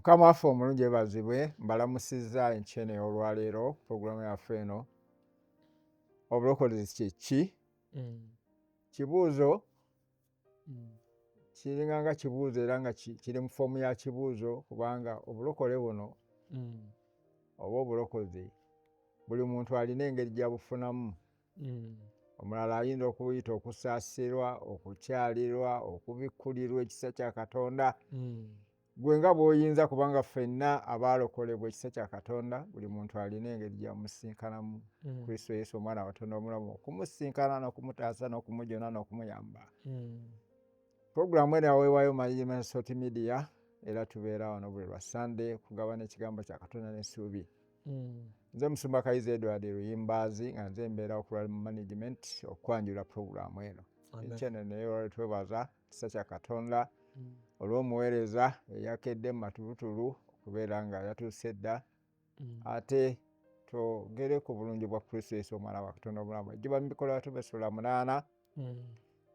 Mukama waffe omulungi yebazibwe, mbalamusizza enkyene ey'olwaleero. Pulogulaamu yaffe eno, obulokozi kye ki? Kibuuzo kiringa nga kibuuzo era nga kiri mu foomu ya kibuuzo, kubanga obulokole buno oba obulokozi buli muntu alina engeri gy'abufunamu. Omulala ayinza okubuyita okusaasirwa, okukyalirwa, okubikkulirwa ekisa kya Katonda. Gwe nga bw'oyinza, kubanga ffenna abaalokolebwa ekisa kya Katonda, buli muntu alina engeri gy'amusinkanamu Kristo Yesu omwana wa Katonda omulamu, okumusisinkana n'okumutaasa n'okumujuna n'okumuyamba. Pulogulaamu eno yaweebwayo Management Sort Media, era tubeera wano buli lwa Sande okugabana ekigambo kya Katonda n'essuubi. Nze Musumba Kayizi Edward Luyimbaazi, nga nze mbeera okulwa mu management okwanjula pulogulaamu eno. Ekyene naye olwali twebaza kisa kya Katonda olw'omuweereza eyakedde mu matulutulu okubeera nga yatuuse dda, ate twogere ku bulungi bwa Kristo Yesu omwana wa Katonda omulamu. Ejjuba mu Bikolwa Batume ssuula 8.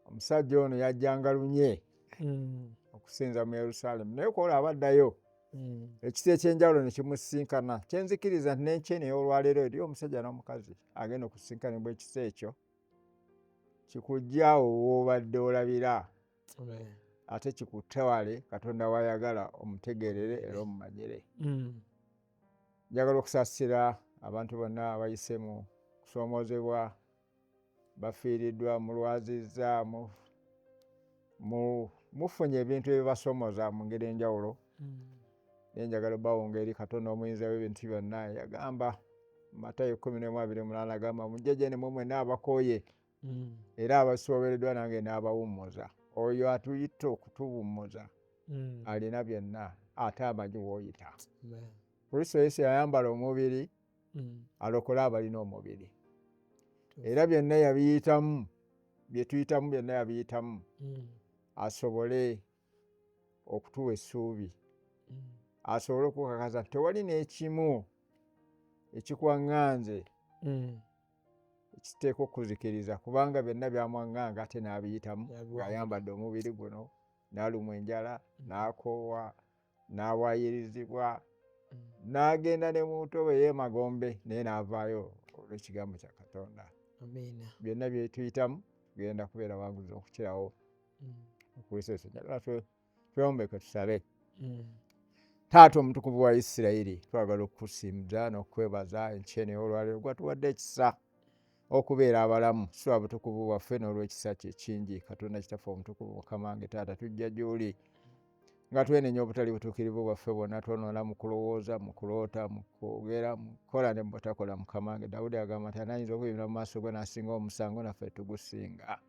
Omusajja ono yajjanga lunye okusinza mu Yerusaalemi, naye kwola abaddayo ekisa eky'enjawulo ne kimusisinkana. Kyenzikiriza nti n'enkyene ey'olwaleero eri omusajja n'omukazi agenda okusisinkanibwa ekisa ekyo kikujja awo w'obadde olabira, ate kikutwale Katonda w'ayagala omutegeerere era omumanyire. Njagala okusaasira abantu bonna abayise mu kusoomoozebwa, bafiiriddwa, mulwazizza, mufunye ebintu ebibasoomooza mu ngeri enjawulo. Naye njagala obbawonga eri Katonda omuyinza w'ebintu byonna, yagamba Matayo 11:28, agamba, "Mujje gye ndi mmwe mwenna abakooye era abasoobereddwa, nange n'abawummuza." Oyo atuyita okutuwummuza alina byonna, ate amanyi w'oyita. Kristo Yesu yayambala omubiri alokole abalina omubiri, era byonna yabiyitamu, bye tuyitamu byonna yabiyitamu asobole okutuwa essuubi, asobole okukakasa nti tewali n'ekimu ekikwaŋŋanze ekiteekwa okukuzikiriza, kubanga byonna byamwaŋŋanga ate n'abiyitamu ng'ayambadde omubiri guno, n'alumwa enjala, n'akoowa, n'awayirizibwa, n'agenda ne mu ntobo ey'emagombe, naye n'avaayo olw'ekigambo kya Katonda. Byonna bye tuyitamu tugenda kubeera wanguzi okukirawo. Kristo Yesu. Njagala twewombeke tusabe. Taata omutukuvu wa Isirayiri, twagala okukusiimza n'okukwebaza enkyene ey'olwaleero. Gwatuwadde ekisa okubeera abalamu, si lwa butukuvu bwaffe n'olw'ekisa kye kingi. Katonda Kitaffe omutukuvu, Mukama wange Taata, tujja gy'oli nga twenenya obutali butuukirivu bwaffe bwonna. Twonoona mu kulowooza, mu kuloota, mu kwogera, mu kukola ne mu butakola. Mukama wange, Dawudi agamba nti anaayinza okuyimira mu maaso go n'asinga omusango? Naffe tugusinga,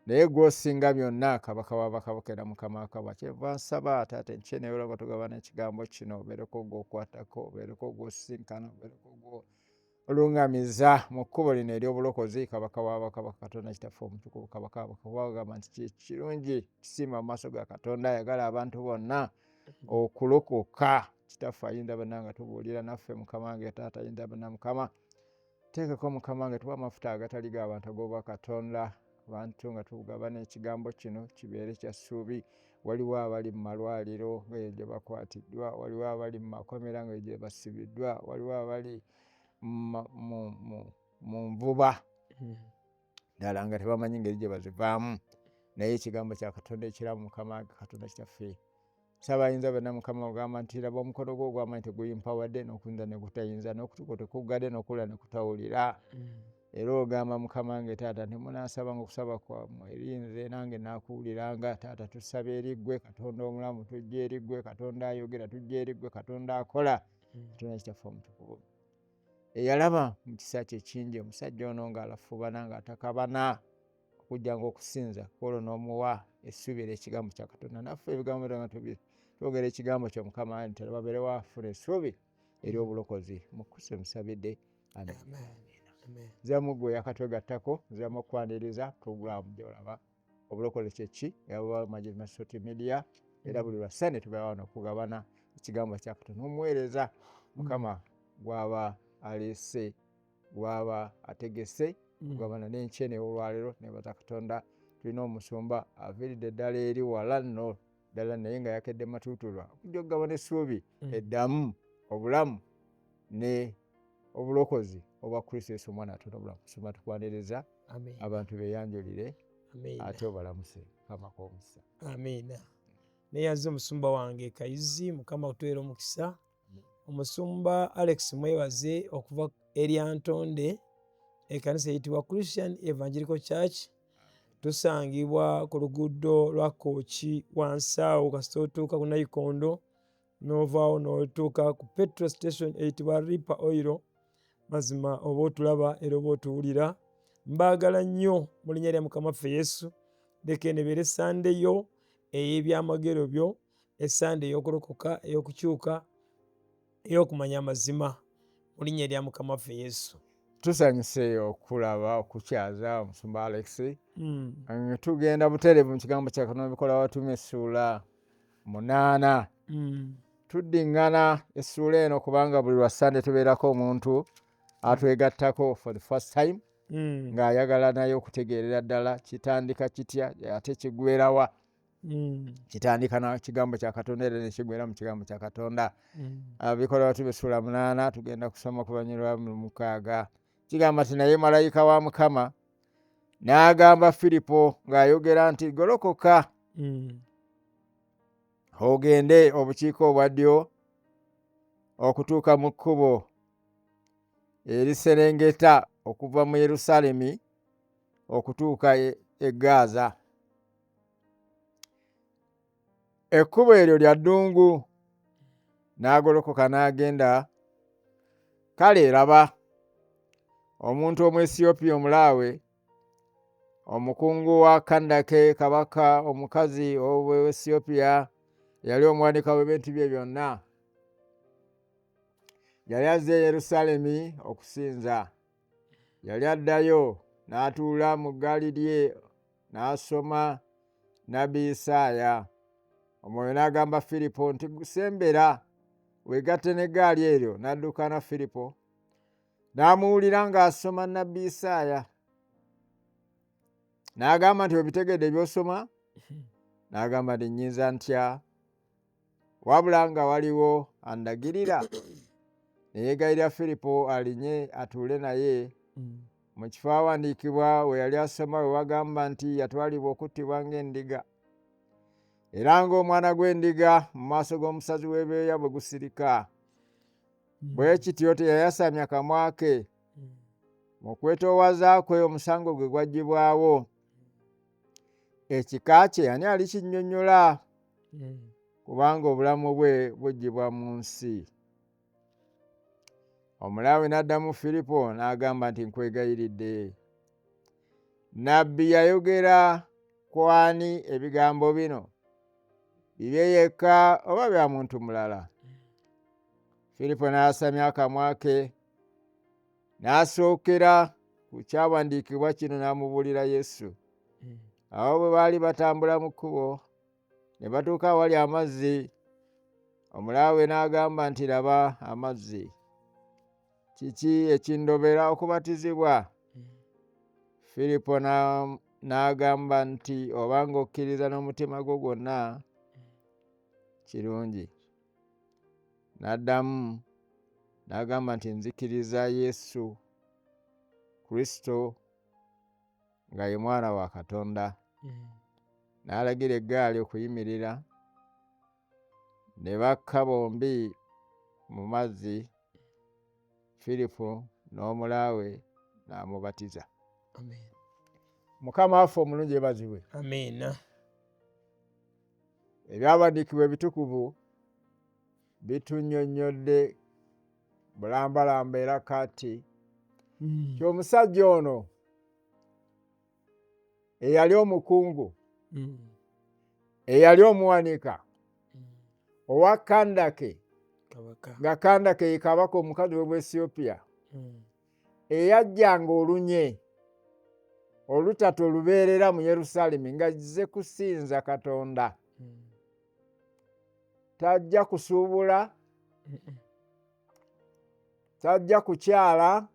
naye gw'osinga byonna, Kabaka wa bakabaka era Mukama wa kabaka. Kyenva nsaba, Taata, enkyene ey'olaba tugabana ekigambo kino, obeereko gw'okwatako, obeereko gw'osisinkana, obeereko gw'olungamiza mu kkubo lino ery'obulokozi. Kabaka wa bakabaka, Katonda Kitaffe omutukuvu, Kabaka wa bakabaka, agamba nti kirungi kisiima mu maaso ga Katonda ayagala abantu bonna okulokoka. Kitaffe ayinza bonna, nga tubuulira naffe, Mukama wange Taata ayinza bonna, Mukama teekeko, Mukama wange tuwa amafuta agatali g'abantu ag'obwa Katonda, abantu nga tugabana ekigambo kino kibeere kya ssuubi. Waliwo abali mu malwaliro nga eyo gye bakwatiddwa, waliwo abali mu makomera nga eyo gye basibiddwa, waliwo abali mu nvuba ddala nga tebamanyi ngeri gye bazivaamu, naye ekigambo kya Katonda ekiramu, Mukama Katonda Kitaffe Saabayinza byonna, Mukama ogamba nti, "Laba, omukono gwo ogw'amaanyi teguyimpawadde, n'okuyinza ne gutayinza, n'okutu kwo tekuggadde, n'okuwulira ne kutawulira." Era ogamba, Mukama wange Taata, nti munaasabanga okusaba kwammwe eri nze, nange naakuwuliranga. Taata, tusaba eri ggwe Katonda omulamu, tujja eri ggwe Katonda ayogera, tujja eri ggwe Katonda akola, Katonda Kitaffe omutukuvu eyalaba mu kisa kye kingi omusajja ono ng'alafuubana, ng'atakabana okujjanga okusinza kwolwo, n'omuwa essuubi ery'ekigambo kya Katonda. Naffe ebigambo nga twogera ekigambo kyo, Mukama, nti babeere wafuna essuubi ery'obulokozi. Mu Kristo musabidde, amen. Nziramu gwe yakatwegattako, nziramu okukwaniriza pulogulaamu gy'olaba, Obulokole Kyeki, eyaba Majesty Media, era buli lwa Sande tubeera wano okugabana ekigambo kya Katonda n'omuweereza Mukama gw'aba aleese, gw'aba ategese kugabana n'enkyene olwaleero. Nebaza Katonda, tulina omusumba aviiridde ddala eri wala nno. ddala naye nga yakedde matuutulwa okujja okugabana essuubi eddamu obulamu ne obulokozi obwa Kristo Yesu omwana atona obulamu. Kusoma tukwaniriza abantu beyanjulire ate obalamuse. Mukama k'omukisa. Amiina. Neyanze omusumba wange Kayizi, Mukama akutuweere omukisa. Omusumba Alex Mwebaze okuva e Lyantonde, ekkanisa eyitibwa Christian Evangelical Church. Tusangibwa ku luguudo lwa Kooki wansi awo, kasita otuuka ku Nayikondo n'ovaawo n'otuuka ku petrol station eyitibwa Ripa Oil. Mazima oba otulaba era oba otuwulira, mbaagala nnyo mu linnya lya Mukama waffe Yesu. Leka eno ebeere Sande yo ey'ebyamagero byo, esande ey'okulokoka, ey'okukyuka, ey'okumanya amazima mu linnya lya Mukama waffe Yesu. Tusanyuse okulaba okukyaza omusumba Alex. Tugenda butereevu mu kigambo kya Katonda, bikola watume essuula 8. Tuddiŋŋana essuula eno kubanga buli lwa Sande tubeerako omuntu atwegattako for the first time ng'ayagala naye okutegeerera ddala kitandika kitya ate kigwerawa. Kitandika na kigambo kya Katonda era ne kigwera mu kigambo kya Katonda. Bikola watume essuula 8, tugenda kusoma ku banyurwa mu 6. Kigamba nti naye malayika wa Mukama n'agamba Firipo ng'ayogera nti golokoka ogende obukiika obwa ddyo okutuuka mu kkubo eriserengeta okuva mu Yerusaalemi okutuuka e Gaaza. Ekkubo eryo lya ddungu. N'agolokoka n'agenda. Kale laba, omuntu Omwesiyopiya omulaawe, omukungu wa Kandake kabaka omukazi ow'Esiyopiya, yali omuwanika w'ebintu bye byonna, yali azze e Yerusaalemi okusinza. Yali addayo n'atuula mu ggaali lye n'asoma nnabbi Isaaya. Omwoyo n'agamba Firipo nti sembera weegatte n'eggaali eryo. N'addukana Firipo n'amuwulira ng'asoma nnabbi Isaaya. N'agamba nti obitegedde by'osoma? N'agamba nti nnyinza ntya wabula nga waliwo andagirira. Ne yeegayirira Firipo alinye atuule naye mu kifo awandiikibwa we yali asoma we wagamba nti yatwalibwa okuttibwa ng'endiga, era ng'omwana gw'endiga mu maaso g'omusazi w'ebyoya bwe gusirika. Bwe kityo teyayasamya kamwa ke. Mu kwetoowaza kwe omusango gwe gwaggyibwawo. Ekika kye ani alikinnyonnyola? Kubanga obulamu bwe buggyibwa mu nsi. Omulaawe n'addamu Firipo n'agamba nti nkwegayiridde, nnabbi yayogera ku ani ebigambo bino? Bibye yekka oba bya muntu mulala? Firipo n'asamya akamwa ke n'asookera ku kyawandiikibwa kino n'amubuulira Yesu. Awo bwe baali batambula mu kkubo ne batuuka awali amazzi, omulaawe n'agamba nti laba amazzi, kiki ekindobera okubatizibwa? Firipo n'agamba nti obanga okkiriza n'omutima gwo gwonna kirungi. N'addamu n'agamba nti nzikiriza Yesu Kristo nga ye mwana wa Katonda. N'alagira eggaali okuyimirira, ne bakka bombi mu mazzi, Firipo n'omulaawe n'amubatiza. Mukama waffe omulungi yeebazibwe. Amiina. Ebyawandiikibwa ebitukuvu bitunnyonnyodde bulambalamba era kati ky'omusajja ono eyali omukungu, eyali omuwanika owa Kandake, nga Kandake ye kabaka omukazi w'Obuesiyopiya, eyajjanga olunye olutatu olubeerera mu Yerusaalemi ng'azze kusinza Katonda. Tajja kusuubula, tajja kukyala,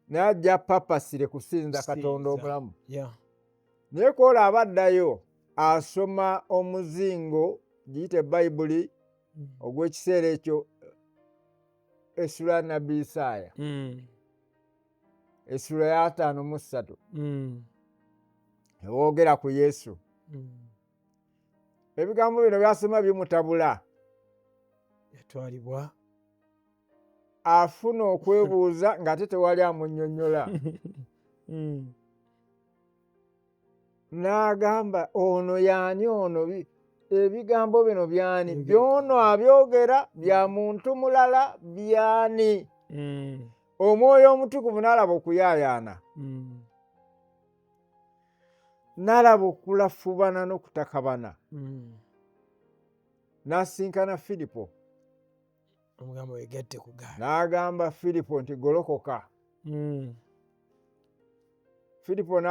naye ajja papasire kusinza Katonda omulamu. Naye kwola aba addayo Asoma omuzingo, giyite Bayibuli, ogw'ekiseera ekyo, essula ya Nabbi Isaaya, essula ya 53, ewogera ku Yesu. Ebigambo bino byasoma bimutabula. Yatwalibwa. Afuna okwebuuza ng'ate tewali amunnyonnyola. N'agamba, ono yaani ono? Ebigambo bino byani? Byono abyogera bya muntu mulala, byani? Omwoyo Omutukuvu n'alaba okuyaayaana, n'alaba okulafubana n'okutakabana, n'asinkana Firipo. Omugamba wegatte ku gaali. N'agamba Firipo nti golokoka. Firipo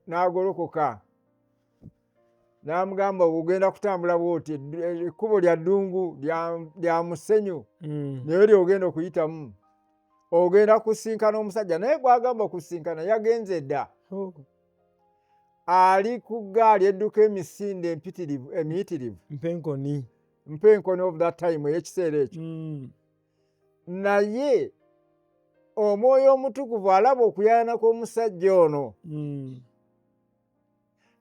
n'agolokoka, n'amugamba ogenda kutambula bw'oti, ekkubo lya ddungu, lya musenyu, naye ly'ogenda okuyitamu, ogenda kusinkana omusajja. Naye gw'agamba okusinkana yagenze dda, ali ku ggaali edduka emisinde emiyitirivu. Mpenkoni. Mpenkoni of that time, ey'ekiseera ekyo. Naye Omwoyo Omutukuvu alaba okuyaana kw'omusajja ono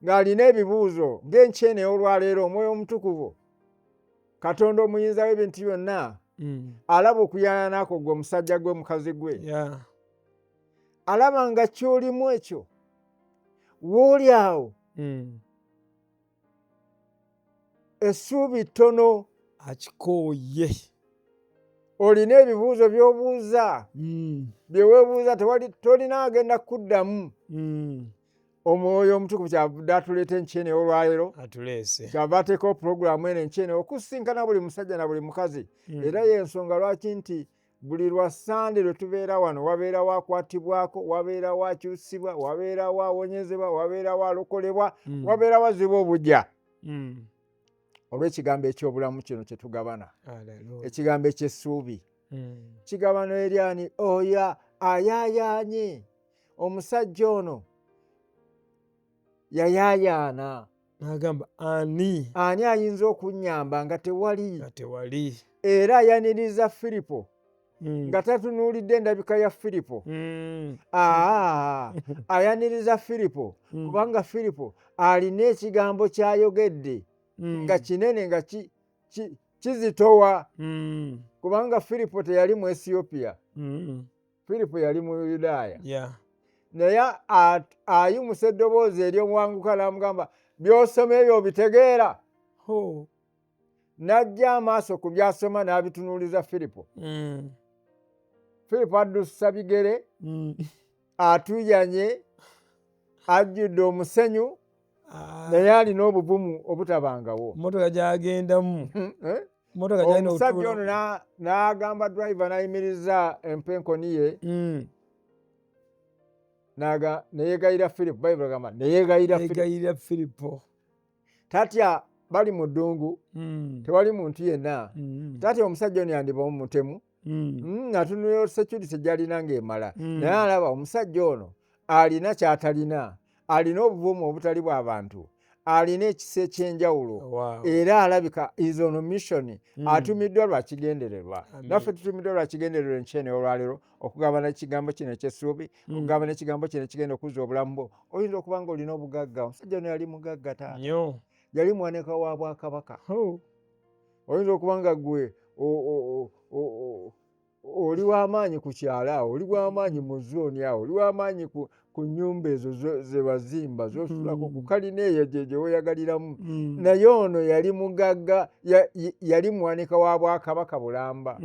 ng'alina ebibuuzo ng'enkyene ey'olwaleero. Omwoyo Omutukuvu, Katonda omuyinza w'ebintu byonna, alaba okuyaana kwo, gwe omusajja, gwe omukazi, gwe alaba nga ky'olimu ekyo w'oli awo, essuubi ttono. Akikooye. Olina ebibuuzo by'obuuza, bye weebuuza, tewali, tolina agenda kuddamu. Omwoyo Omutukuvu kyavudde atuleeta enkyene olwaleero. Atuleese. Kyava ateekawo puroguramu eno enkyene okusinkana buli musajja na buli mukazi. Era yensonga lwaki nti buli lwa Sande lwe tubeera wano, wabeerawo akwatibwako, wabeerawo akyusibwa, wabeerawo awonyezebwa, wabeerawo alokolebwa, wabeerawo azzibwa obujja olw'ekigambo eky'obulamu kino kye tugabana, ekigambo eky'essuubi. Kigabano eri ani? Oyo ayaayaanye. Omusajja ono yayaayaana. N'agamba, ani? Ani ayinza okunnyamba nga tewali? Nga tewali. Era ayaniriza Firipo nga tatunuulidde endabika ya Firipo. Aa, ayaniriza Firipo kubanga Firipo alina ekigambo ky'ayogedde nga kinene, nga kizitowa, kubanga Firipo teyali mu Ethiopia. Firipo yali mu Yudaaya. Naye ayimusa eddoboozi ery'omwanguka n'amugamba, by'osoma ebyo obitegeera? N'ajja amaaso ku by'asoma n'abitunuuliza Firipo. Firipo addusa bigere, atuyanye, ajjudde omusenyu, naye alina obuvumu obutabangawo. Motoka gy'agendamu. Eh? Motoka gy'alina. Omusajja ono n'agamba driver n'ayimiriza empenkoni ye, neyegayira Firipo. Bayibuli agamba neyegayira Firipo. Yegayirira Firipo. Tatya, bali mu ddungu, tewali muntu yenna. Tatya omusajja ono yandiba omutemu. Atunulira security gy'alina ng'emala, naye alaba omusajja ono alina ky'atalina, alina obuvumu obutali bw'abantu, alina ekisa eky'enjawulo, era alabika is on a mission, atumiddwa lwa kigendererwa. Naffe tutumiddwa lwa kigendererwa enkyene olwaleero okugabana ekigambo kino ekyessuubi, okugabana ekigambo kino ekigenda okuzza obulamu bwo. Oyinza okuba nga olina obugagga. Omusajja ono yali mugagga, taata. Nnyo. Yali muwanika wa bwakabaka. Oh. Oyinza okuba nga gwe oli w'amaanyi ku kyalo awo, oli w'amaanyi mu zooni awo, oli w'amaanyi ku nnyumba ezo ze bazimba z'osulako, ku kalina eyo gye weeyagaliramu. Naye ono yali mugagga, yali muwanika wa bwakabaka bulamba,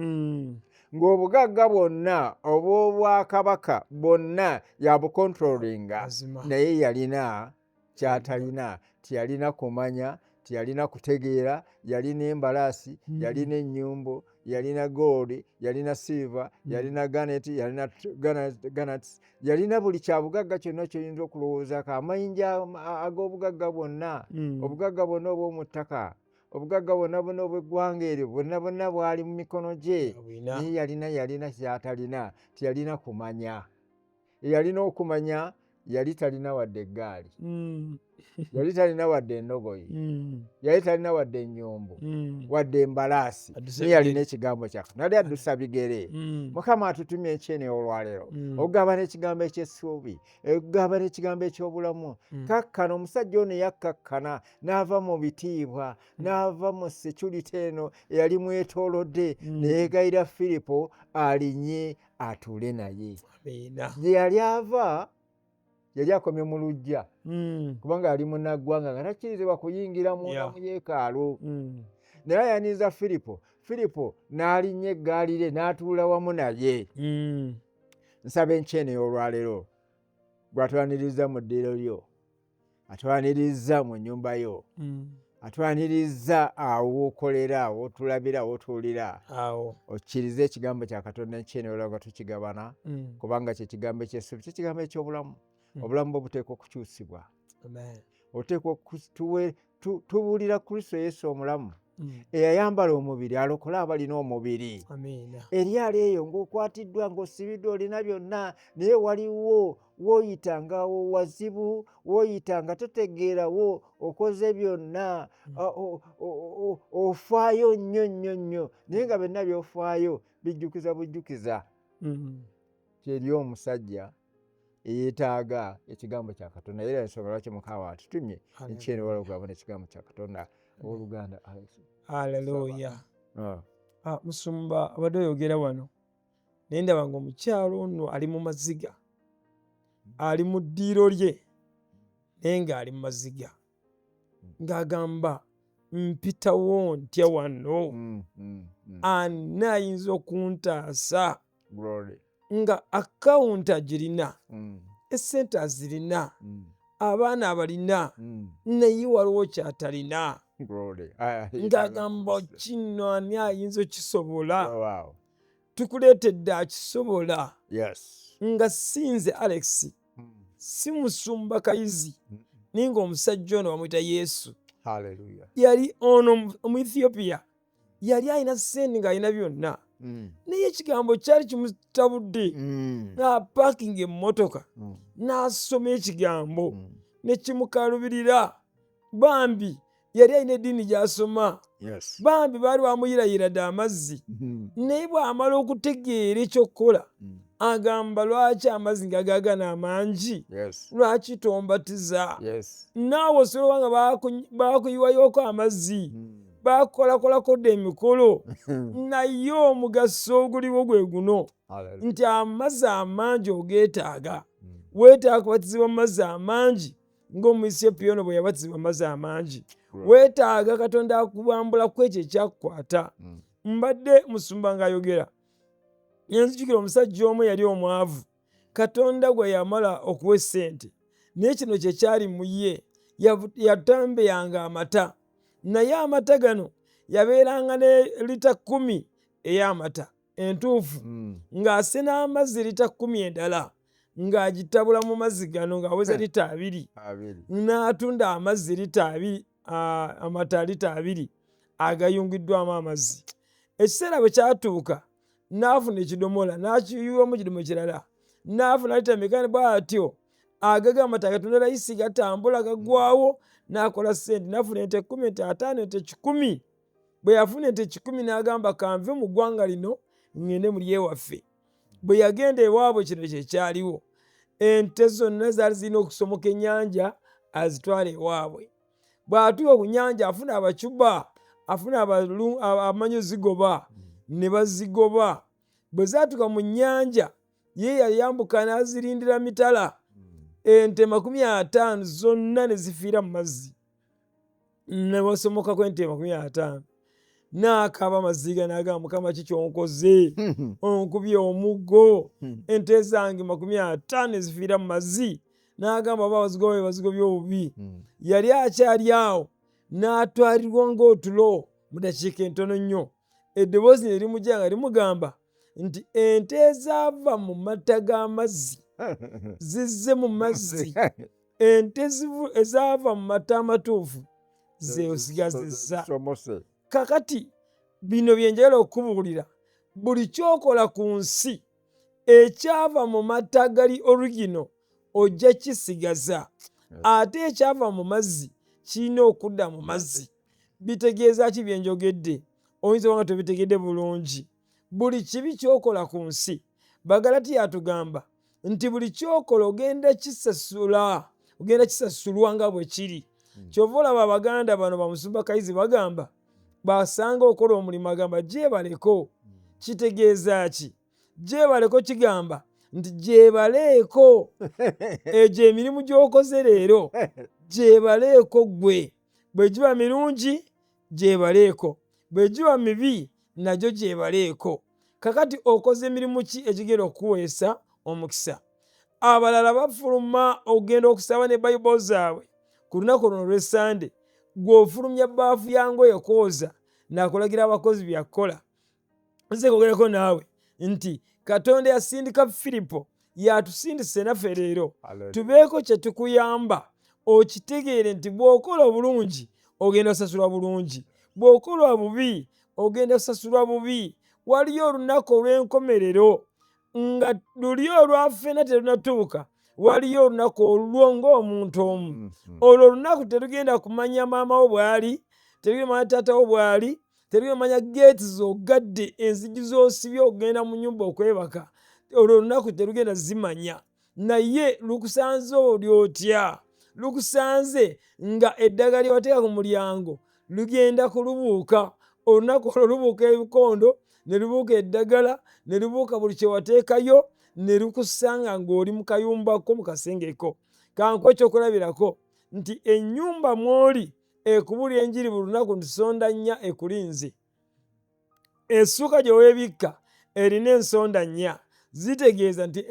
ng'obugagga bwonna obw'obwakabaka bwonna yabukontrolinga. Mazima. Naye yalina kyatalina, teyalina kumanya, teyalina kutegeera. Yalina embalaasi, yalina ennyumbu, yalina gold, yalina silver, yalina garnet, yalina garnets, yalina buli kyabugagga kyonna kyoyinza okulowoozaako, amayinja ag'obugagga bwonna, obugagga bwonna obw'omu ttaka, obugagga bwonna bwonna obw'eggwanga eryo, bwonna bwonna bwali mu mikono gye. Abwina. Naye yalina kyatalina, teyalina kumanya. Eyalina okumanya Yali talina wadde eggaali, yali talina wadde endogoyi, yali talina wadde ennyumbu, wadde embalaasi, naye yalina ekigambo kya Katonda, yali addusa bigere. Mukama atutumye enkyene olwaleero okugaba n'ekigambo eky'essuubi, okugaba n'ekigambo eky'obulamu. Kakkana, omusajja ono yakkakkana n'ava mu bitiibwa, n'ava mu security eno eyali mwetoolodde, ne yeegayira Firipo alinye atuule naye. Gye yali ava yali akomye mu luggya, kubanga yali munnaggwanga nga takkirizibwa kuyingira munda mu yeekaalu. Naye ayaniriza Firipo, Firipo n'alinnya eggaali lye n'atuula wamu naye. Nsaba enkyene ey'olwaleero gw'atwaniriza mu ddiiro lyo, atwaniriza mu nnyumba yo, atwaniriza awo w'okolera, w'otulabira, w'otuwulira, okkirize ekigambo kya Katonda enkyene olwaleero nga tukigabana, kubanga kye kigambo eky'essuubi, kye kigambo eky'obulamu. Obulamu bwo buteekwa okukyusibwa. Oteekwa tubuulira Kristo Yesu omulamu eyayambala omubiri alokole abalina omubiri. Eri ali eyo ng'okwatiddwa, ng'osibiddwa, olina byonna, naye waliwo w'oyita nga wazibu, w'oyita nga totegeerawo, okoze byonna, ofaayo nnyo nnyo nnyo, naye nga byonna by'ofaayo bijjukiza bujjukiza. Kyeri omusajja eyeetaaga ekigambo kya Katonda, era ensonga lwaki Mukama atutumye enkyene wala okugabana ekigambo kya Katonda. Owooluganda Alex. Haleluya. Musumba abadde oyogera wano naye ndaba nga omukyalo ono ali mu maziga, ali mu ddiiro lye naye ng'ali mu maziga, ng'agamba mpitawo ntya wano, ani ayinza okuntaasa? Nga akawunti agirina, essente azirina, abaana abalina, naye waliwo kyatalina. Ng'agamba kino ani ayinza okisobola? Tukuleetedde akisobola. Nga sinze Alex, si musumba Kayizi, naye ng'omusajja ono bamuyita Yesu. Yali ono Omuethiopia, yali alina ssente ng'alina byonna, naye ekigambo kyali kimutabudde. N'apaakinga emmotoka, n'asoma ekigambo ne kimukalubirira. Bambi yali alina eddiini gy'asoma, bambi baali bamuyirayira dde amazzi, naye bw'amala okutegeera ekyokukola agamba lwaki amazzi nga gaagano amangi, lwaki tombatiza? Naawe osobola nga bakuyiwayoko amazzi, bakolakolako dda emikolo, naye omugaso oguliwo gwe guno nti amazzi amangi ogeetaaga. Weetaaga kubatizibwa mu mazzi amangi ng'Omuisiyopya ono bwe yabatizibwa amazzi amangi. Weetaaga Katonda akubambula ku ekyo ekyakukwata. Mbadde musumba ng'ayogera, nenzijukira omusajja omu eyali omwavu, Katonda gwe yamala okuwa essente, naye kino kye kyali mu ye, yatambeyanga amata, naye amata gano yabeeranga ne lita 10 ey'amata entuufu, ng'asena amazzi lita 10 endala, ng'agitabula mu mazzi gano ng'aweza lita 2, n'atunda amazzi lita 2, amata lita 2 agayungiddwamu amazzi. Ekiseera bwe kyatuuka n'afuna ekidomola, n'akiyiwamu kidomo kirala, n'afuna lita meka bw'atyo, agaga amata agatunda layisi gatambula gaggwawo, n'akola ssente, n'afuna ente 10, ente 50, ente 100. Bwe yafuna ente 100 n'agamba kanve mu ggwanga lino ŋŋende mu lyewaffe. Bwe yagenda ewaabwe kino kye kyaliwo, ente zonna zaali zirina okusomoka ennyanja azitwale ewaabwe. Bw'atuuka ku nnyanja afuna abacuba, afuna abamanyi ozigoba, ne bazigoba. Bwe zaatuuka mu nnyanja ye yayambuka n'azirindira mitala, ente 50 zonna ne zifiira mu mazzi. Ne basomokako ente 50, n'akaaba amaziga n'agamba Mukama ki ky'onkoze, onkubye omuggo, ente zange 50 ne zifiira mu mazzi. N'agamba oba abazigoba be bazigobye obubi. Yali akyali awo n'atwalirwa ng'otulo mu dakiika entono nnyo, eddoboozi ne limujja nga limugamba nti ente ezaava mu mata g'amazzi zizze mu mazzi, ente ezaava mu mata amatuufu zeosigazizza. Kakati bino bye njagala okukubuulira, buli ky'okola ku nsi ekyava mu mata gali original, Ojja kisigaza. Ate ekyava mu mazzi kirina okudda mu mazzi. Bitegeeza ki bye njogedde? Oyinza okuba nga tobitegedde bulungi. Buli kibi ky'okola ku nsi, Bagalatiya atugamba nti buli ky'okola ogenda kisasula, ogenda kisasulwa nga bwe kiri. Kyova olaba abaganda bano bamusumba Kayizi bagamba basanga okola omulimu agamba gyebaleko. Kitegeeza ki? Gyebaleko kigamba nti gyebaleeko egyo emirimu gy'okoze leero, gyebaleeko ggwe. Bwe giba mirungi gyebaleeko, bwe giba mibi nagyo gyebaleeko. Kakati okoze mirimu ki egigenda okukuweesa omukisa? Abalala bafuluma okugenda okusaba ne Bayibuli zaabwe ku lunaku luno olw'Essande, ggwe ofulumya bbaafu ya ngoye kwoza nakulagira abakozi byakukola. Nze nkogereko naawe nti Katonda yasindika Firipo, yatusindise naffe leero tubeeko kye tukuyamba okitegeere nti bw'okola obulungi ogenda kusasulwa bulungi, bw'okola bubi ogenda kusasulwa bubi. Waliyo olunaku olw'enkomerero nga luli olwa ffena terunatuuka, waliyo olunaku olulwo ng'omuntu omu. Olwo olunaku terugenda kumanya maama wo bw'ali, terugenda kumanya taata wo bw'ali, terugenda kumanya geeti z'ogadde, enzigi z'osibye okugenda mu nnyumba okwebaka. Olwo olunaku terugenda zimanya, naye lukusanze oli otya? Lukusanze nga eddagala lye wateeka ku mulyango lugenda kulubuuka. Olunaku olwo lubuuka ebikondo, ne lubuuka eddagala, ne lubuuka buli kye wateekayo, ne lukusanga ng'oli mu kayumba ko mu kasenge ko. Kankuwe ekyokulabirako nti ennyumba mw'oli ekubulira enjiri buli lunaku nti sonda nnya ekulinze. Essuuka gye weebikka erina ensonda nnya, zitegeeza nti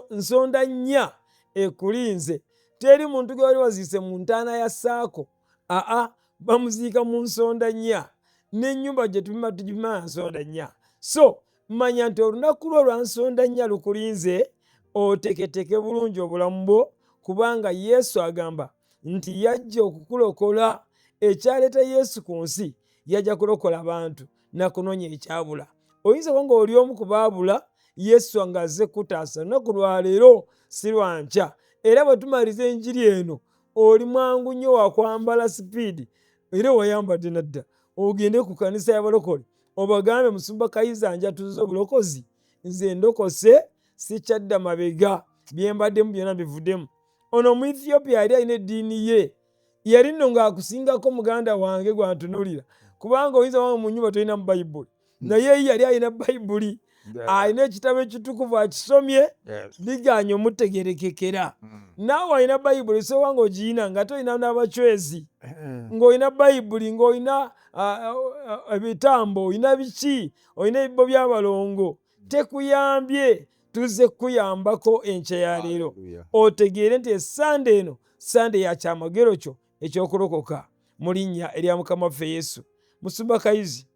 nsonda nnya ekulinze. Teri muntu gwe wali waziise mu ntaana ya ssaako, aa bamuziika mu nsonda nnya, n'ennyumba gye tupima tugipima nsonda nnya. So manya nti olunaku lwo lwa nsonda nnya lukulinze, oteeketeke bulungi obulamu bwo, kubanga Yesu agamba nti yajja okukulokola. Ekyaleeta Yesu ku nsi, yajja kulokola bantu na kunoonya ekyabula. Oyinza okuba ng'oli omu ku baabula, Yesu ng'azze kukutaasa lunaku lwa leero si lwa nkya. Era bwe tumaliriza enjiri eno, oli mwangu nnyo wa kwambala sipiidi, era wayambadde nadda, ogende ku kanisa y'abalokole obagambe Musumba Kayiza njatuza obulokozi, nze ndokose, sikyadda mabega, bye mbaddemu byonna bivuddemu. Ono Omuethiopia yali alina eddiini ye, yali nno ng'akusingako muganda wange gwantunuulira, kubanga oyinza wanga mu nnyumba tolina mu Bayibuli, naye ye yali alina Bayibuli, alina ekitabo ekitukuvu akisomye, bigaanye omutegerekekera. Naawe alina Bayibuli, soba ng'ogiyina nga tolina n'abacwezi, ng'olina Bayibuli, ng'olina ebitambo, olina biki, olina ebibbo by'abalongo, tekuyambye. Tuzze kukuyambako enkya ya leero otegeere nti essande eno sande ya kyamagero kyo ekyokulokoka mu linnya erya Mukama waffe Yesu. Musumba Kayizi,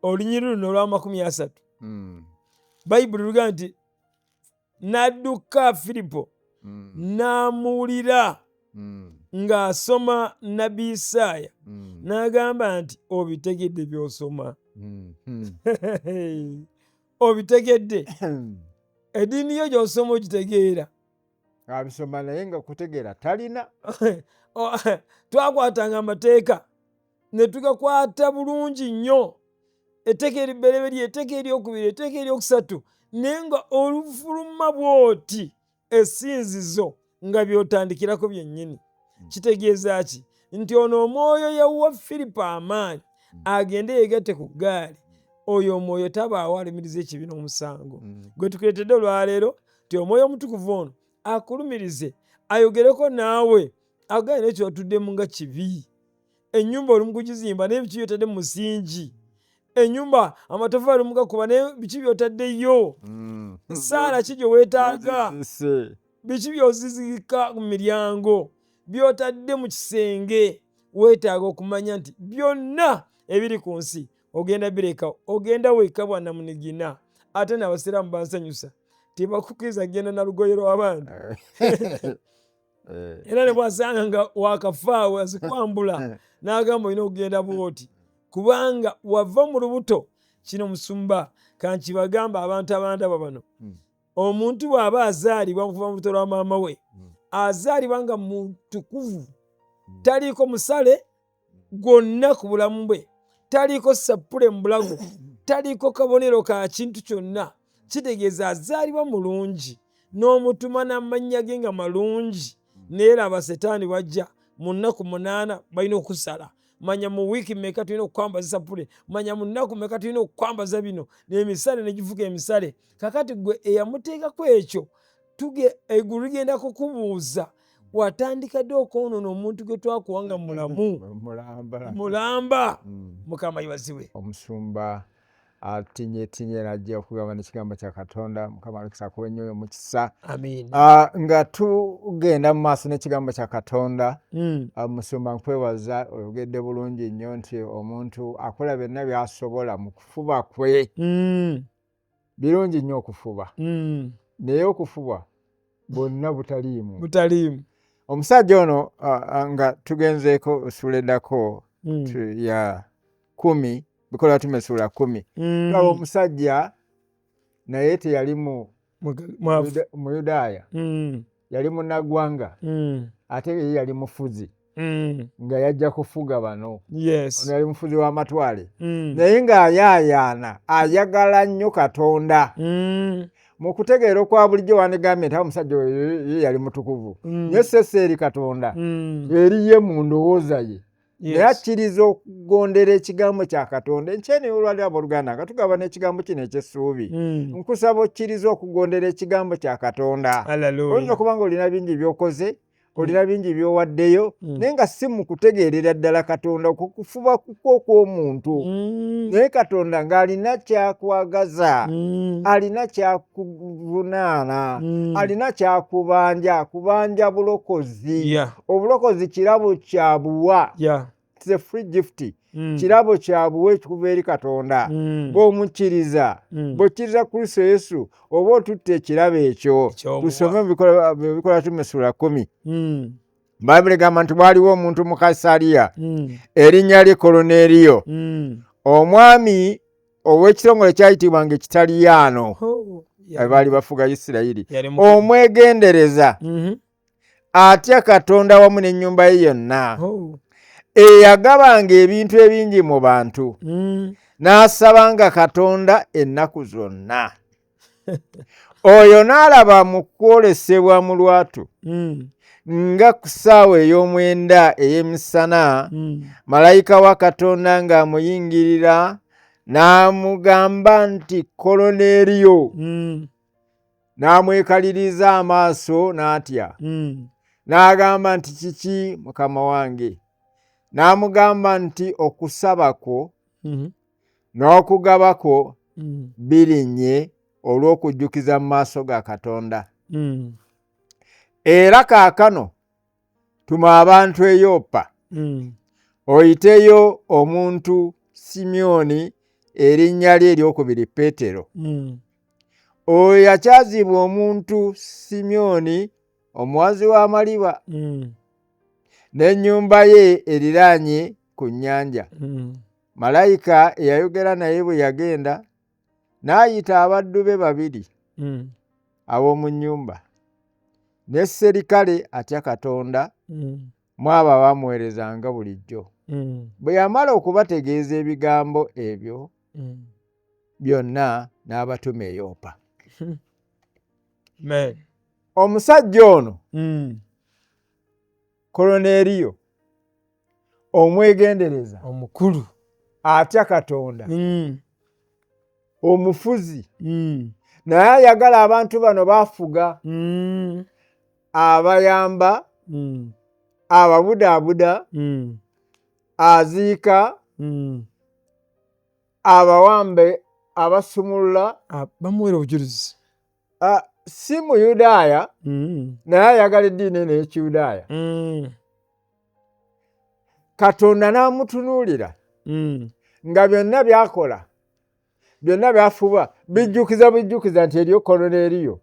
olunyiriri luno olwa 30 Bayibuli lugamba nti n'adduka Firipo n'amuwulira ng'asoma Nabbi Isaaya, n'agamba nti obitegedde by'osoma. Obitegedde. Eddiini yo gy'osoma ogitegeera. Abisoma naye nga kutegeera talina. Twakwatanga amateeka ne tugakwata bulungi nnyo, etteeka eribereberye, etteeka eryokubiri, etteeka eryokusatu, naye nga olufuluma bw'oti essinzizo nga by'otandikirako byennyini. Kitegeeza ki? Nti ono omwoyo yawa Firipo amaanyi agende yeegatte ku ggaali. Oyo omwoyo tabaawo alumiriza ekibi n'omusango. Gwe tukuleetedde olwaleero nti omwoyo omutukuvu ono akulumirize, ayogereko naawe, agambe naye kyewatuddemu nga kibi. Ennyumba oli mu kugizimba naye biki by'otadde mu musingi? Ennyumba amatoffaali oli mu gakuba naye biki by'otaddeyo? Ssaala ki gye weetaaga? Biki by'ozizika ku miryango? By'otadde mu kisenge? Weetaaga okumanya nti byonna ebiri ku nsi ogenda bireka, ogenda wekka bwannamunigina. Ate n'abasiraamu bansanyusa, tebakukkiriza kugenda na lugoye lw'abandi. Era ne bw'asanga nga wakafaawe azikwambula n'agamba olina okugenda bw'oti, kubanga wava mu lubuto. Kino musumba kankibagamba abantu abandaba bano. Omuntu bw'aba azaalibwa okuva mu lubuto lwa maama we, azaalibwa nga mutukuvu, taliiko musale gwonna ku bulamu bwe, taliiko sappule mu bulago, taliiko kabonero ka kintu kyonna. Kitegeeza azaalibwa mulungi, n'omutuma n'amannya ge nga malungi. Naye laba Setaani bw'ajja mu nnaku 8 balina okusala. Manya mu wiiki mmeka tulina okukwambaza sappule, manya mu nnaku mmeka tulina okukwambaza bino, n'emisale ne gifuka emisale. Kakati gwe eyamuteekako ekyo, eggulu ligenda kukubuuza, watandika ddi okwonoona omuntu gwe twakuwa nga mulamu? Mulamba. Mukama yeebazibwe. Omusumba atinyetinye najja okugamba n'ekigambo kya Katonda. Mukama Alex akuwe nnyo omukisa. Amiina. Nga tugenda mu maaso n'ekigambo kya Katonda, musumba nkwebaza, oyogedde bulungi nnyo nti omuntu akola byonna by'asobola mu kufuba kwe. Birungi nnyo okufuba. Naye okufuba bwonna butaliimu. Butaliimu. Omusajja ono nga tugenzeeko essuula eddako ya 10, Bikolwa Bitume essuula 10. Tulaba omusajja naye teyali Muyudaaya, yali munnaggwanga, ate ye yali mufuzi, nga yajja kufuga bano. Ono yali mufuzi w'amatwale, naye ng'ayaayaana, ayagala nnyo Katonda. Mu kutegeera okwa bulijjo wandigambye nti omusajja oyo ye yali mutukuvu, naye sese eri Katonda, eri ye mu ndowooza ye. Naye akkiriza okugondera ekigambo kya Katonda. Enkyene olwaliro abooluganda nga tugaba n'ekigambo kino eky'essuubi, nkusaba okkirize okugondera ekigambo kya Katonda. Oyinza okuba nga olina bingi by'okoze, olina bingi by'owaddeyo, naye nga si mu kutegeerera ddala Katonda, okukufuba kukwo okw'omuntu. Naye Katonda ng'alina ky'akwagaza, alina ky'akuvunaana, alina ky'akubanja, akubanja bulokozi. Obulokozi kirabo kya buwa. It's a free gift. Kirabo kya buwa ekikuva eri Katonda. Bw'omukkiriza, bw'okkiriza Kristo Yesu, oba otutte ekirabo ekyo. Tusome mu Bikolwa Bitume ssuula 10. Bayibuli egamba nti waaliwo omuntu mu Kaisaariya, erinnya lye Koloneeriyo, omwami ow'ekitongole kyayitibwanga Ekitaliyaano, abaali bafuga Isirayiri, omwegendereza, atya Katonda wamu n'ennyumba ye yonna, eyagabanga ebintu ebingi mu bantu, n'asabanga Katonda ennaku zonna. Oyo n'alaba mu kwolesebwa mu lwatu, nga ku ssaawa ey'omwenda ey'emisana, malayika wa Katonda ng'amuyingirira n'amugamba nti Koloneeriyo. N'amwekaliriza amaaso n'atya. N'agamba nti kiki mukama wange? N'amugamba nti okusaba kwo n'okugaba kwo birinnye olw'okujjukiza mu maaso ga Katonda. Era kaakano tuma abantu e Yopa, oyiteyo omuntu Simyoni, erinnya lye eryokubiri Peetero. Oyo yakyazibwa omuntu Simyoni omuwazi w'amaliba, n'ennyumba ye eriraanye ku nnyanja. Malayika eyayogera naye bwe yagenda, n'ayita abaddu be babiri ab'omu nnyumba, ne sserikale atya Katonda, mu abo abamuweerezanga bulijjo. Bwe yamala okubategeeza ebigambo ebyo byonna, n'abatuma e Yopa. Omusajja ono Koloneeriyo omwegendereza omukulu, atya Katonda, omufuzi, naye ayagala abantu bano bafuga, abayamba, ababudaabuda, aziika, abawambe, abasumulula, bamuwera obujulizi. Si Muyudaaya, naye ayagala eddiini eno ey'Ekiyudaaya. Katonda n'amutunuulira nga byonna by'akola, byonna by'afuba bijjukiza bijjukiza nti eriyo Koloneeriyo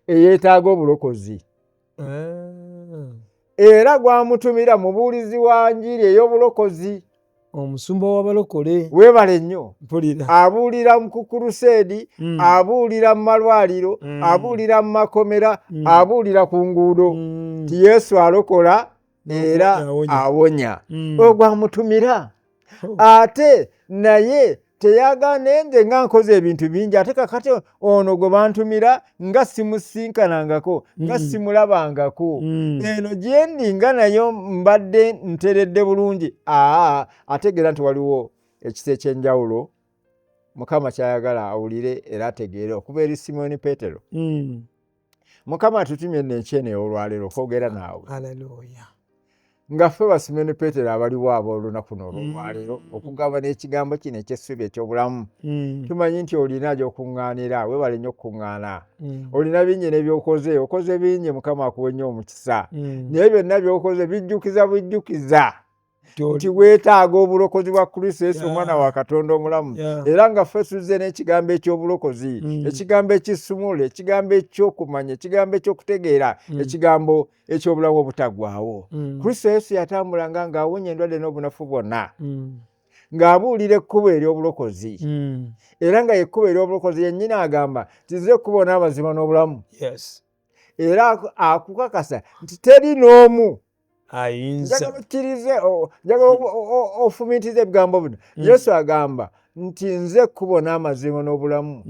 eyeetaaga obulokozi. Era gwamutumira mubuulizi wa njiri ey'obulokozi. Omusumba w'abalokole. Weebale nnyo. Mpulira. Abuulira ku kuruseedi, abuulira mu malwaliro, abuulira mu makomera, abuulira ku nguudo nti Yesu alokola era awonya. Ogwo amutumira. Ate naye teyagaana, nze nga nkoze ebintu bingi, ate kakati ono gwe bantumira nga simusinkanangako, nga simulabangako, eno gyendi nga nayo mbadde nteredde bulungi. Aa, ategeera nti waliwo ekisa ekyenjawulo Mukama kyayagala awulire era ategeere okuva eri Simoni Petero. Mukama atutumye nno enkyene olwaleero okwogera naawe. Haleluya. Nga ffe ba Simoni Petero abaliwo ab'olunaku luno olwaleero okugaba n'ekigambo kino eky'essuubi eky'obulamu. Tumanyi nti olina gy'okuŋŋaanira, weebale nnyo okukuŋŋaana. Olina bingi n'ebyokoze, okoze bingi, Mukama akuwe nnyo omukisa. Naye byonna by'okoze bijjukiza bujjukiza nti weetaaga obulokozi bwa Kristo Yesu, omwana wa Katonda omulamu. Era nga ffe tuzze n'ekigambo eky'obulokozi, ekigambo ekisumula, ekigambo eky'okumanya, ekigambo eky'okutegeera, ekigambo eky'obulamu obutaggwaawo. Kristo Yesu yatambulanga ng'awonya endwadde n'obunafu bwonna, ng'abuulira ekkubo ery'obulokozi, era nga ekkubo ery'obulokozi yennyini agamba nti nze ekkubo n'amazima n'obulamu. Era akukakasa nti teri n'omu ayinza. Njagala okkirize, njagala ofumiitirize ebigambo bino. Yesu agamba nti nze ekkubo n'amazima n'obulamu.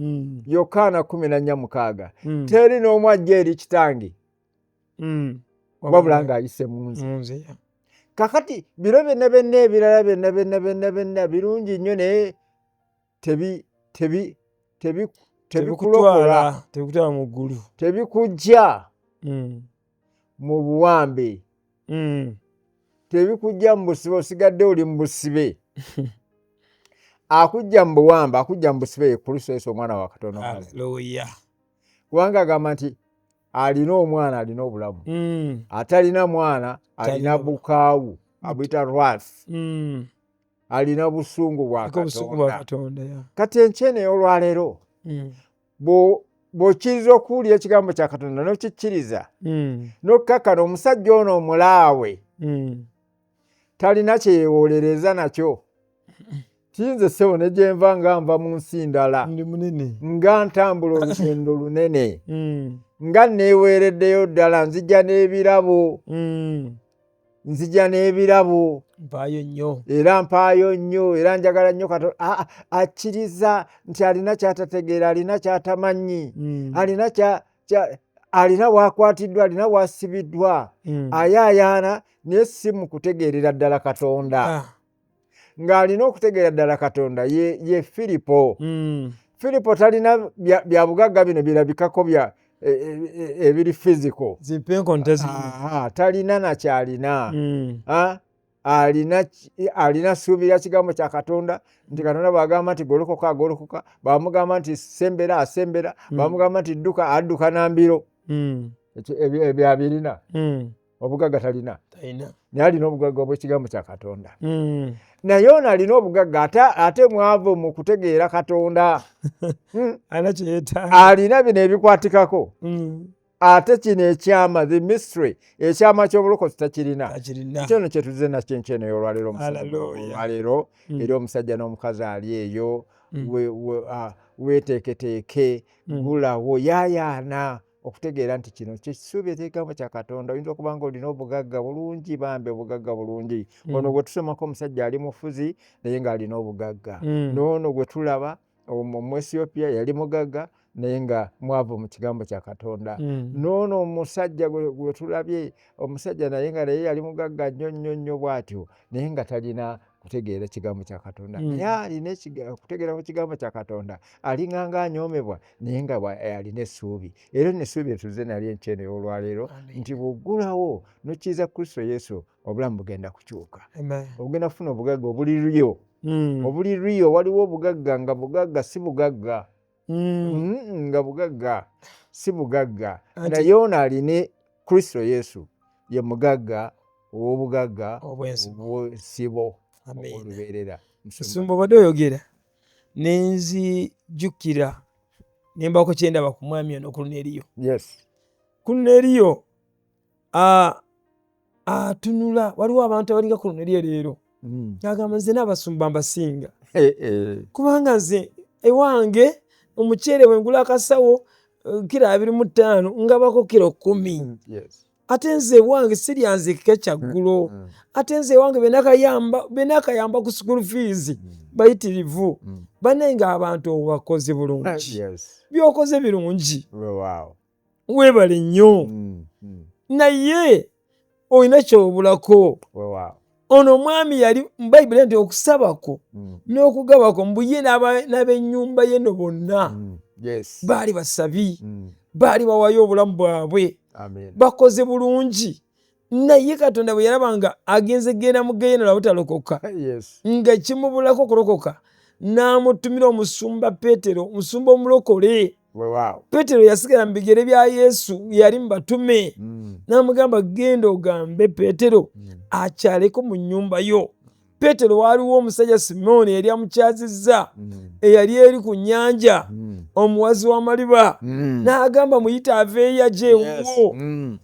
Yokaana 14:6. Teri n'omu ajja eri Kitange wabula ng'ayise mu nze. Kakati biro byonna byonna ebirala byonna byonna byonna byonna birungi nnyo, naye tebikulokola, tebikutwala mu ggulu, tebikujja mu buwambe, tebikujja mu busibe, osigadde oli mu busibe. Akujja mu buwambe, akujja mu busibe ye Kristo Yesu omwana wa Katonda. Haleluya. Kubanga agamba nti alina omwana alina obulamu, atalina mwana alina bukaawu, abuyita wrath, alina busungu bwa Katonda. Kati enkyene ey'olwaleero, bw'okkiriza okuwulira ekigambo kya Katonda n'okikkiriza n'okkakkana, omusajja ono omulaawe talina kye yeewolereza nakyo. Tinze ssebo ne gye nva nga nva mu nsi ndala, nga ntambula olugendo lunene, nga neeweereddeyo ddala, nzija n'ebirabo, nzija n'ebirabo, mpaayo nnyo, era mpaayo nnyo, era njagala nnyo Katonda. Akkiriza nti alina ky'atategeera, alina ky'atamanyi, alina alina w'akwatiddwa, alina w'asibiddwa, ayaayaana, naye si mu kutegeerera ddala Katonda. Ng'alina okutegeera ddala Katonda ye Firipo. Firipo talina bya bugagga bino birabikako bya ebiri physical, talina nakyalina. Alina ssuubi lya kigambo kya Katonda, nti Katonda bw'agamba nti golokoka, agolokoka, bw'amugamba nti sembera, asembera, bw'amugamba nti dduka, adduka nambiro. Ebyo abirina. Obugagga talina, naye alina obugagga bw'ekigambo kya Katonda. Naye ono alina obugagga ate mwavu mu kutegeera Katonda. Alina bino ebikwatikako, ate kino ekyama, the mystery, ekyama ky'obulokozi takirina. Kyono kyetuze nakyo enkyeno ey'olwaleero, olwaleero eri omusajja n'omukazi ali eyo, weeteeketeeke, gulawo, yaayaana okutegeera nti kino kyekisuubi eky'ekigambo kya Katonda. Oyinza okuba nga olina obugagga bulungi, bambi obugagga bulungi. Ono gwe tusomako omusajja ali mufuzi naye ng'alina obugagga, n'ono gwe tulaba Omuethiopia yali mugagga naye nga mwavu mu kigambo kya Katonda. N'ono omusajja gwe tulabye, omusajja naye nga naye yali mugagga nnyo nnyo nnyo bw'atyo, naye nga talina kutegeera kigambo kya Katonda. Naye alina okutegeera ku kigambo kya Katonda, alinganga anyoomebwa naye nga alina essuubi. Era nno essuubi etuze nalyo enkyeno ey'olwaleero nti bw'oggulawo n'okkiriza Kristo Yesu, obulamu bugenda kukyuka, ogenda kufuna obugagga obuli real. Obuli real. Waliwo obugagga nga bugagga si bugagga, nga bugagga si bugagga. Naye ono alina Kristo Yesu ye mugagga ow'obugagga obwensibo olubeerera. Musumba, obadde oyogera nenzijjukira nembako kyendaba ku mwami ono Koruneriyo. Koruneriyo atunula, waliwo abantu abalinga Koruneriyo leero. Agamba nze n'abasumba mbasinga kubanga nze ewange omuceere bwe ngula akasawo kiro 25 ngabako kiro 10. Ate nze ewange sirya nzike kyaggulo. Ate nze ewange benakayamba ku school fees bayitirivu. Bannange abantu obakoze bulungi. By'okoze birungi. Weebale nnyo. Naye olina ky'obulako. Ono omwami yali mu Bayibuli nti okusabako n'okugabako mbu ye n'ab'ennyumba ye no bonna baali basabi, baali bawayo obulamu bwabwe, bakoze bulungi. Naye Katonda bwe yalaba nga agenze genda mu ggeyeena lwa butalokoka, nga kimubulako okulokoka, n'amutumira omusumba Peetero, omusumba omulokole. Peetero yasigala mu bigere bya Yesu, yali mu batume. N'amugamba genda ogambe Peetero akyaleko mu nnyumba yo. Peetero waaliwo omusajja Simooni eyali amukyazizza, eyali eri ku nnyanja, omuwazi w'amaliba. N'agamba muyite aveeyo ajje ewuwo.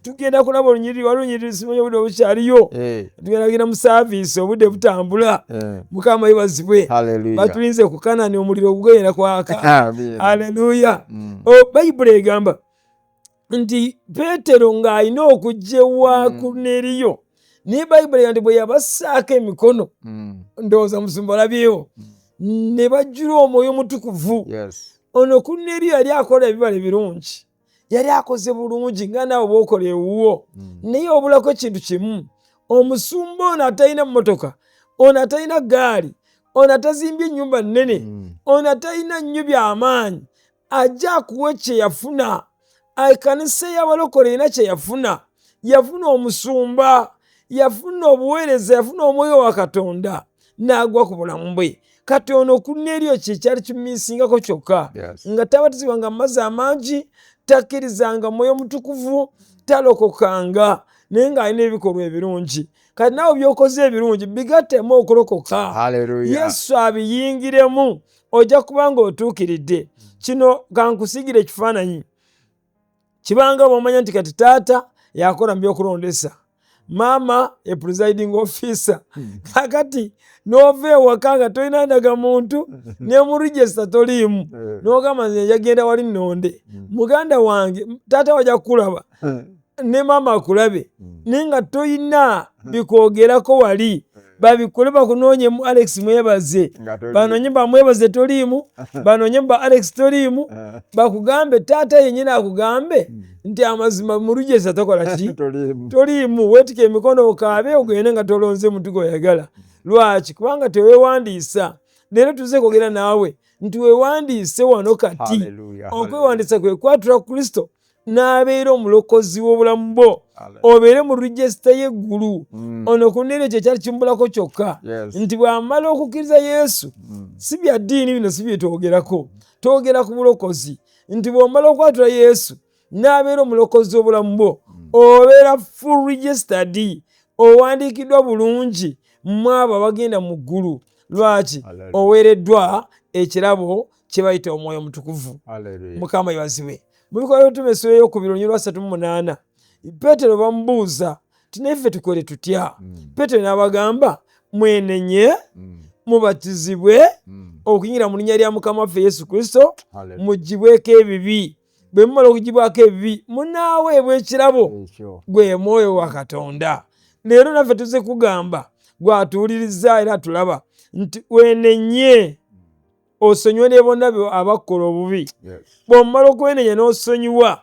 Tugenda kulaba olunyiriri, waliwo olunyiriri simanyi obudde obukyaliyo. Tugenda kugenda mu saaviisi, obudde butambula. Mukama yeebazibwe. Batulinze ku Kanani omuliro gugenda kwaka. Haleluya. Bayibuli egamba nti Peetero ng'alina okujja ewa Koruneriyo, naye Bayibuli egamba nti bwe yabassaako emikono, ndowooza musumba olabyewo, ne bajjula Omwoyo Omutukuvu. Ono Koruneriyo yali akola ebibala ebirungi, yali akoze bulungi nga naawe bw'okola ewuwo, naye obulako ekintu kimu. Omusumba ono atalina mmotoka, ono atalina ggaali, ono atazimbye ennyumba nnene, ono atalina nnyo by'amaanyi, ajja akuwe kye yafuna. Ekkanisa y'abalokole erina kye yafuna. Yafuna omusumba, yafuna obuweereza, yafuna omwoyo wa Katonda n'agwa ku bulamu bwe. Kati ono Koruneriyo kye kyali kimumisingako kyokka, nga tabatizibwanga mu mazzi amangi, takkirizanga mwoyo mutukuvu, talokokanga, naye ng'alina ebikolwa ebirungi. Kati naawe by'okoze ebirungi bigattemu okulokoka. Yesu abiyingiremu, ojja kuba ng'otuukiridde. Kino kankusiigire ekifaananyi. Kibanga bw'omanya nti kati taata yakola mu by'okulondesa, maama ye presiding officer, kakati n'ova ewaka nga tolina ndagamuntu ne mu register toliimu, n'ogamba nze nja genda wali nnonde. Muganda wange taata wajja kukulaba ne maama akulabe, naye nga tolina bikwogerako wali, babikole bakunoonyemu Alex Mwebaze, banoonye bamwebaze toliimu, banoonye ba Alex toliimu, bakugambe taata yennyini akugambe nti amazima mu register tokola ki? Toliimu. Weetike emikono okaabe ogende nga tolonze muntu gw'oyagala. Lwaki? Kubanga teweewandiisa. Leero tuzze kwogera naawe nti weewandiise wano kati. Okwewandiisa kwe kwatula Kristo n'abeera omulokozi w'obulamu bwo, obeere mu register y'eggulu. Ono Koruneriyo kye kyali kimubulako kyokka, nti bw'amala okukkiriza Yesu, si bya ddiini bino, si bye twogerako, twogera ku bulokozi, nti bw'omala okwatula Yesu n'abeera omulokozi w'obulamu bwo, obeera full registered, owandiikiddwa bulungi mu abo abagenda mu ggulu. Lwaki? Oweereddwa ekirabo kye bayita Omwoyo Omutukuvu. Mukama yeebazibwe. Mu bikolwa by'obutume essula ey'okubiri olunyiriri lwa 38, Peetero bamubuuza nti naye ffe tukole tutya? Peetero n'abagamba mwenenye, mubatizibwe okuyingira mu linnya lya Mukama waffe Yesu Kristo, muggyibweko ebibi. Bwe mumala okuggyibwako ebibi, munaaweebwa ekirabo, gwe mwoyo wa Katonda. Leero naffe tuzze kugamba gw'atuwuliriza era atulaba nti wenenye, osonyiwe ne bonna abakukola obubi. Bw'omala okwenenya n'osonyiwa,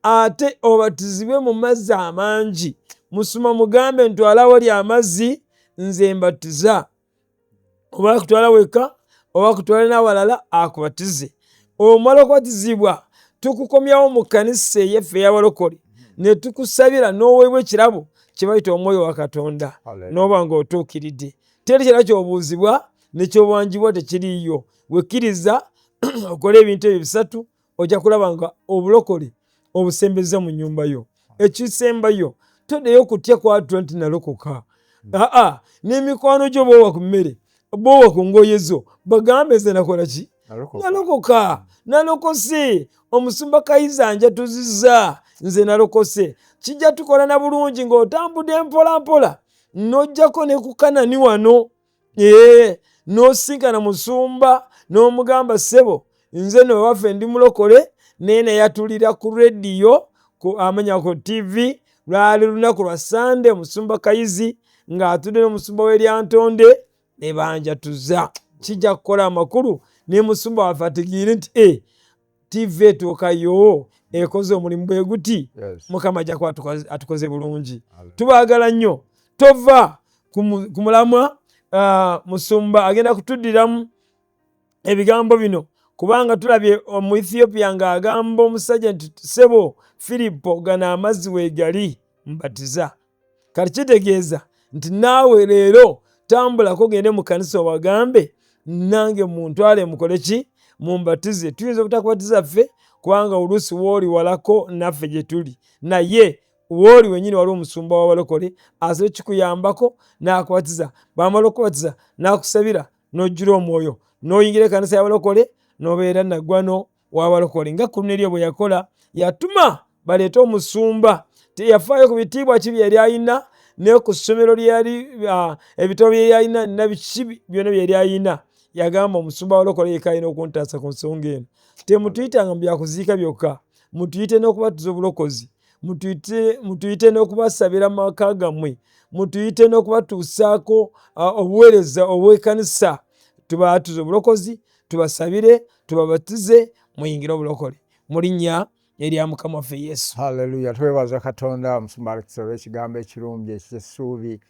ate obatizibwe mu mazzi amangi. Musuma mugambe ntwala awali amazzi nze mbatiza, oba akutwala wekka oba akutwala n'abalala akubatize. Omala okubatizibwa tukukomyawo mu kkanisa eyeffe ey'abalokole ne tukusabira n'oweebwa ekirabo kye bayita omwoyo wa Katonda, n'oba ng'otuukiridde. Teri kirala ky'obuuzibwa ne ky'obanjibwa tekiriiyo. Wekkiriza okole ebintu ebyo bisatu, ojja kulaba nga obulokole obusembeza mu nnyumba yo. Ekisembayo, toddeyo kutya kwatula nti nalokoka. Aa, n'emikwano gyo boowa ku mmere, boowa ku ngoye zo, bagambe nze nakola ki? Nalokoka, nalokose. Omusumba Kayiza njatuzizza nze nalokose. Kijja tukola na bulungi ng'otambudde mpola mpola n'ojjako ne ku Kanani wano. N'osinkana musumba n'omugamba, ssebo nze no waffe ndi mulokole, naye nayatulira ku rediyo, amanya ku TV, lwali lunaku lwa Sande, omusumba Kayizi ng'atudde n'omusumba w'Eryantonde ne banjatuza. Kijja kukola amakulu ne musumba waffe ategeere nti TV etuukayo ekoze omulimu bwe guti. Mukama ajja kuba atukoze bulungi. Tubaagala nnyo. Tova ku mulamwa. Musumba agenda kutuddiramu ebigambo bino, kubanga tulabye omu Ethiopia ng'agamba omusajja nti ssebo Firipo, gano amazzi weegali, mbatiza. Kati kitegeeza nti naawe leero tambulako gende mu kanisa obagambe, nange muntwale mukole ki, mumbatize. Tuyinza obutakubatiza ffe kubanga oluusi wooli walako naffe gye tuli, naye wooli wenyini waliwo omusumba w'abalokole asobola kikuyambako n'akubatiza. Bw'amala okubatiza n'akusabira n'ojjula omwoyo n'oyingira ekkanisa y'abalokole n'obeera naggwano w'abalokole, nga Koruneriyo bwe yakola. Yatuma baleete omusumba, teyafaayo ku bitiibwa ki bye yali alina, ne ku ssomero lyeyali, ebitabo bye yali alina, na biki byonna bye yali alina. Yagamba omusumba w'abalokole yekka alina okuntaasa ku nsonga eno. Temutuyitanga mu byakuziika byokka, mutuyite n'okubatiza obulokozi, mutuyite n'okubasabira mu maka gammwe, mutuyite n'okubatuusaako obuweereza obw'ekkanisa. Tubatuze obulokozi, tubasabire, tubabatize, muyingire obulokole mu linnya erya Mukama waffe Yesu. Haleluya. Twebaza Katonda, omusumba Alex, olw'ekigambo ekirungi eky'essuubi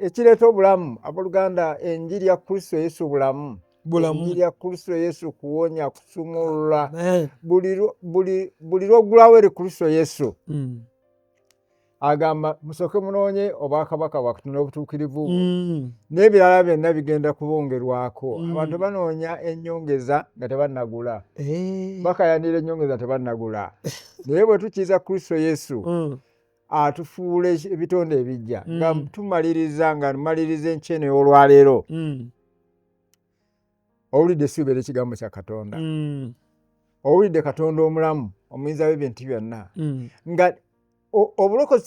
ekireeta obulamu. Abooluganda, enjiri ya Kristo Yesu bulamu. Enjiri ya Kristo Yesu kuwonya, kusumulula. Buli lw'oggulawo eri Kristo Yesu, agamba musooke munoonye obwakabaka bwa Katonda n'obutuukirivu bwe, n'ebirala byonna bigenda kubongerwako. Abantu banoonya ennyongeza nga tebannagula, bakayanira ennyongeza tebannagula. Naye bwe tukkiriza Kristo Yesu, atufuula ebitonde ebijja. Nga tumaliriza, nga maliriza enkyeno ey'olwaleero, owulidde essuubi ery'ekigambo kya Katonda, owulidde Katonda omulamu omuyinza w'ebintu byonna, nga obulokozi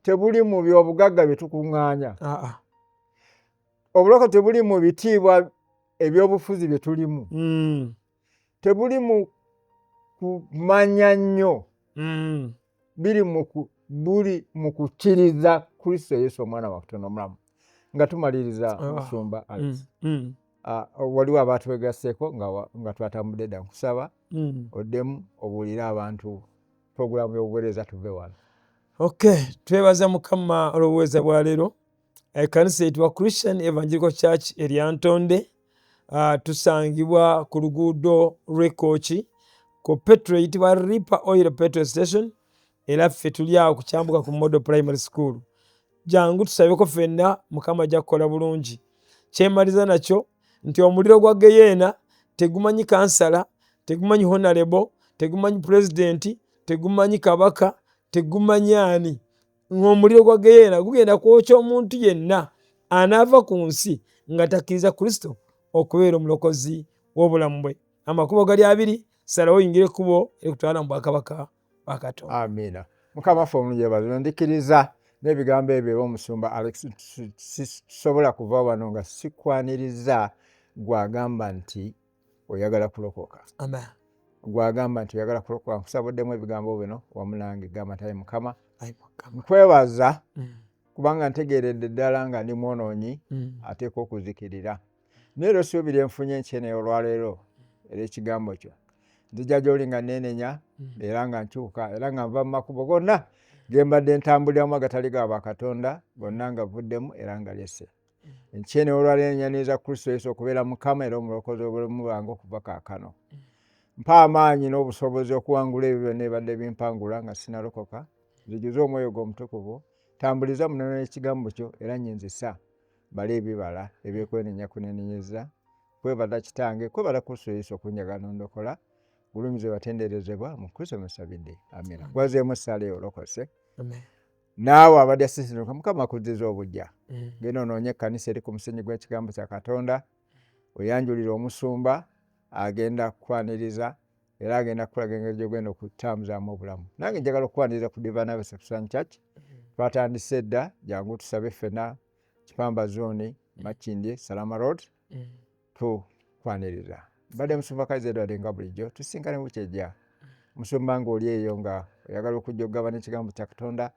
tebuli mu byobugagga bye tukuŋŋaanya. Obulokozi tebuli mu bitiibwa ebyobufuzi bye tulimu, tebuli mu kumanya nnyo, buli mu kukkiriza Kristo Yesu omwana wa Katonda omulamu. Nga tumaliriza, musumba Alex, waliwo abatwegasseeko nga twatambudde dda. Nkusaba oddemu obuulire abantu puroguramu y'obuweereza, tuve wano. Okay, twebaza Mukama olw'obuweereza bwa leero. Ekkanisa eyitibwa Christian Evangelical Church Eryantonde, tusangibwa ku luguudo lw'Ekooki ku petrol eyitibwa Ripa Oil Petrol Station, era ffe tuli awo kukyambuka ku Model Primary School. Jangu tusabeko ffenna, Mukama ajja kukola bulungi. Kyemaliza nakyo nti omuliro gwa geyeena tegumanyi kansala, tegumanyi honorable, tegumanyi pulezidenti, tegumanyi kabaka, tegumanyi ani. Ng'omuliro gwa geyeena gugenda kwokya omuntu yenna anaava ku nsi nga takkiriza Kristo okubeera omulokozi w'obulamu bwe. Amakubo gali abiri, salawo oyingire ekkubo erikutwala mu bwakabaka bwa Katonda. Amiina. Mukama waffe omulungi yeebazibwe. Ndikiriza n'ebigambo ebyo eby'omusumba Alex, sisobola kuva wano nga sikwaniriza gw'agamba nti oyagala kulokoka. Amen. Gw'agamba nti oyagala kulokoka, nkusabuddemu ebigambo bino wamu nange. Gamba nti, ayi Mukama, nkwebaza kubanga ntegeeredde ddala nga ndi mwonoonyi ateekwa okuzikirira, naye era essuubi lye nfunye enkyene olwaleero er'ekigambo kyo. Nzija gy'oli nga neenenya era nga nkyuka era nga nva mu makubo gonna ge mbadde ntambuliramu agatali ga bwakatonda, gonna nga vuddemu era nga lese. Enkyene olwaleero nyaniriza Kristo Yesu okubeera Mukama era omulokozi w'obulamu bwange okuva kaakano. Mpa amaanyi n'obusobozi okuwangula ebyo byonna ebibadde bimpangula nga sinalokoka. Nzijuze omwoyo gwo omutukuvu, tambuliza munono n'ekigambo kyo era nnyinzisa bale ebibala ebyokwenenya kunenenyeza. Kwebaza Kitange, kwebala Kristo Yesu okunjagala n'ondokola. Gulumize batenderezebwa mu Kristo musabidde, amina. Gwazeemu essaala eyo, olokose. Naawe abadde asisinuka, Mukama akuzziza obujja. Genda onoonye ekkanisa eri ku musingi gw'ekigambo kya Katonda, oyanjulire omusumba, agenda kukwaniriza era agenda kukulaga engeri gy'ogenda okutambuzaamu obulamu. Nange njagala okukwaniriza ku Divine Harvest Christian Church. Twatandise dda, jangu tusabe ffena. Kipamba Zone, Makindye Salama Road. Tukwaniriza. Mbadde Musumba Kaizi Edward nga bulijjo, tusinkane bukyejja. Musumba ng'oli eyo nga oyagala okujja okugabana ekigambo kya Katonda,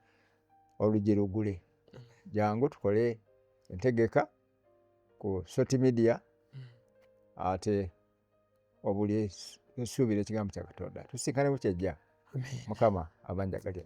oluggi lugule, jangu tukole entegeka ku social media ate obuli esuubira ekigambo kya Katonda. Tusinkane bukyejja. Mukama abanjagalye.